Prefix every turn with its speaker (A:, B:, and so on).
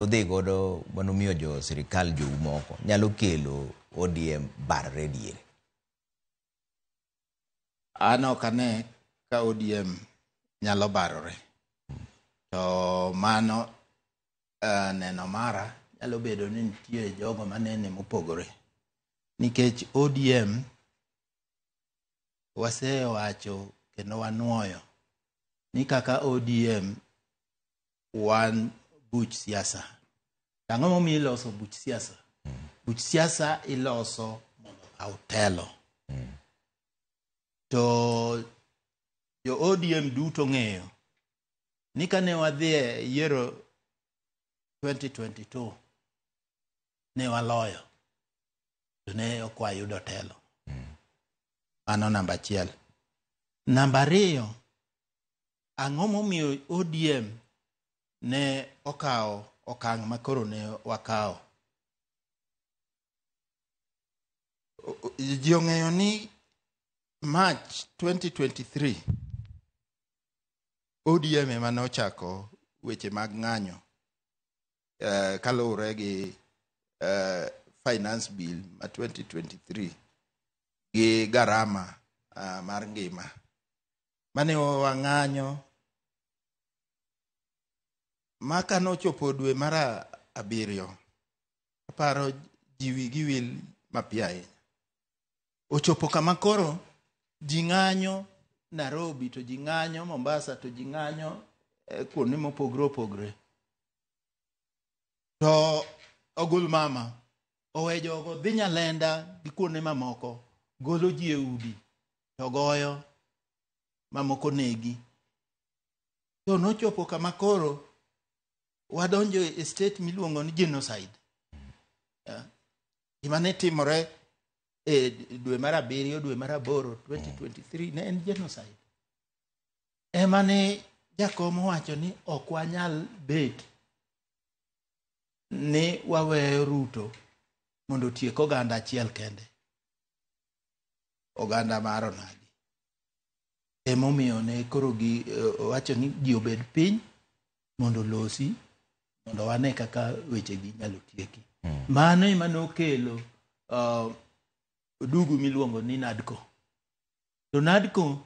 A: Odhi godo manomiyo jo sirikal jou moko nyalo kelo ODM barre diere.
B: An ok ane ka ODM nyalo barore. To mano neno mara nyalo bedo ni nitie jogo manene mopogore. Nikech ODM wasewacho kendo wanuoyo ni kaka ODM wan buch siasa. Ang'o momiyo iloso buch siasa? Buch siasa iloso mondo okaw telo. To jo ODM duto ng'eyo ni kane wadhi e yiero 2022 ne waloyo to ne ok wayudo telo. Mano namba achiel. Namba ariyo, ang'o momiyo ODM ne okawo okang' makoro ne wakawo? Ji ong'eyo ni March 2023 ODM ema ne ochako weche mag ng'anyo kaluwore gi finance bill ma 2023 gi garama mar ngima mane wang'anyo ma kanochopo dwe mar abiriyo aparo ji wigi wil mapiyo ahinya. Ochopo kama koro ji ng'anyo Nairobi to ji ng'anyo Mombasa to ji ng'anyo kuonde mopogore opogore. To ogul mama owe jogo dhi Nyalenda gi kuonde mamoko golo ji e udi to goyo mamoko negi. To nochopo kama koro wadonjo e state miluongo ni genocide. Gima ne timore e dwe mar abiriyo, dwe mar aboro 2023 ne en genocide. Ema ne jakom owacho ni ok wanyal bet ni waweyo Ruto mondo otiek oganda achiel kende, oganda mar onagi. Emomiyo ne koro gi owacho ni ji obed piny mondo olosi mondo wane kaka wechegi inyalo tieki. Mano ema nokelo dugu miluongo ni NADCO. To NADCO